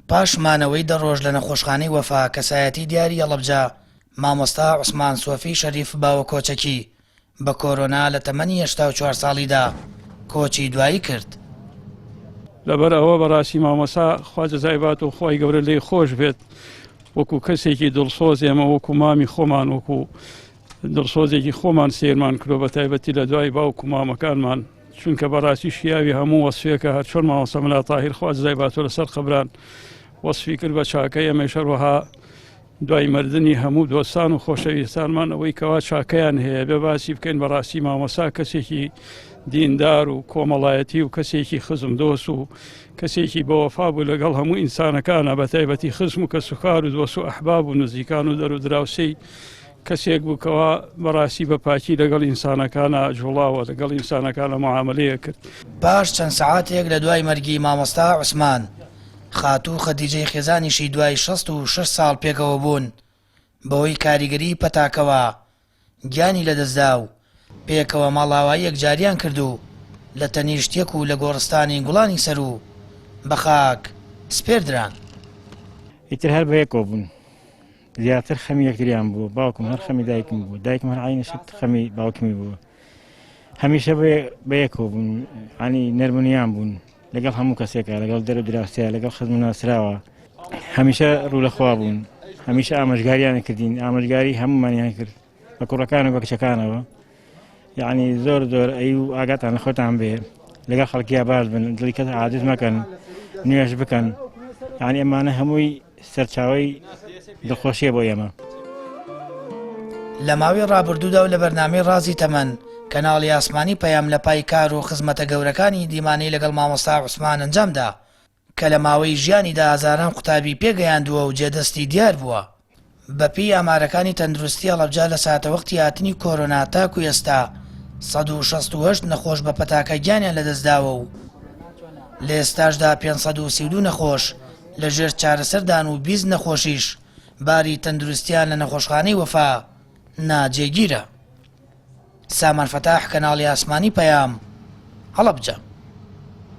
پاش مانەوەی دە ڕۆژ لە نەخۆشخانەی وەفا کەسایەتی دیاری هەڵەبجە مامۆستا عوسمان سۆفی شەریف باوەکۆچەکی بە کۆرۆنا لە تەمەنی 84 ساڵیدا کۆچی دوایی کرد. لەبەر ئەوە بەڕاستی مامۆستا خوا جەزای بات و خوای گەورە لێی خۆش بێت وەکو کەسێکی دڵسۆز ئێمە وەکو مامی خۆمان وەکو دڵسۆزێکی خۆمان سیرمان کرۆ بە تایبەتی لە دوای باوک و مامەکانمان چونکە بەڕاستی شیاوی هەموو وەسفێکە هەر چۆن مامۆستا مەلا تاهیر خوا جزای باتۆ لەسەر قەبران وەسفی کرد بە چاکە ئێمەش هەروەها دوای مردنی هەموو دۆستان و خۆشەویستانمان ئەوەی کەوا چاکەیان هەیە بێ باسی بکەین بەڕاستی مامۆسا کەسێکی دیندار و کۆمەڵایەتی و کەسێکی خزم دۆست و کەسێکی بەوەفا بوو لەگەڵ هەموو ئینسانەکانە بە تایبەتی خزم و کەسوکار و دۆست و ئەحباب و نزیکان و دەر و دراوسێی کەسێک بوو کەوا بەڕاستی بە پاکی لەگەڵ ئینسانەکانە جوڵاوە لەگەڵ ئینسانەکانە معاملەیە کرد. پاش چەند سەعاتێک لە دوای مەرگی مامۆستا عوسمان، خاتوو خەدیجەی خێزانیشی دوای 66 ساڵ پێکەوە بوون، بەهۆی کاریگەریی پەتاکەوە گیانی لەدەستدا و پێکەوە ماڵئاوایی یەکجاریان کرد و لە تەنیشت یەک و لە گۆڕستانی گوڵانی سەروو بە خاک سپێردران. ئیتر هەر بەیەکەوە بوون. زیاتر خەمی یەکتریان بوو باوکم هەر خەمی دایکم بوو دایکم هەر عینە شت خەمی باوکمی بوو هەمیشە بەیەکەوە بوون عنی نەرمونیان بوون لەگەڵ هەموو کەسێکە لەگەڵ دەر و دراوسێ لەگەڵ خزم و ناسراوە هەمیشە ڕوو لەخوا بوون هەمیشە ئامۆژگاریان کردین ئامۆژگاری هەمومانیان کرد بە کوڕەکان و بە کچەکانەوە یعنی زۆر زۆر ئەی و ئاگاتان لە خۆتان بێ لەگەڵ خەڵکیا باش بن دڵی کەس عاجز مەکەن نوێژ بکەن یعنی ئەمانە هەمووی سەرچاوەی دڵخۆشیە بۆ ئێمە. لە ماوەی ڕابردوودا و لە بەرنامەی ڕازی تەمەن، کەناڵی ئاسمانی پەیام لە پای کار و خزمەتە گەورەکانی دیمانەی لەگەڵ مامۆستا عوسمان ئەنجامدا، کە لە ماوەی ژیانیدا هەزاران قوتابی پێگەیاندووە و جێدەستی دیار بووە. بەپێی ئامارەکانی تەندروستی هەڵەبجە لە ساتەوەختی هاتنی کۆرۆنا تاکو ئێستا 168 نەخۆش بە پەتاکە گیانیان لەدەستداوە و لە ئێستاشدا 532 نەخۆش لە ژێر چارەسەردان و 20 نەخۆشیش باری تەندروستیان لە نەخۆشخانەی وەفا ناجێگیرە. سامان فەتاح کەناڵی ئاسمانی پەیام، هەڵەبجە.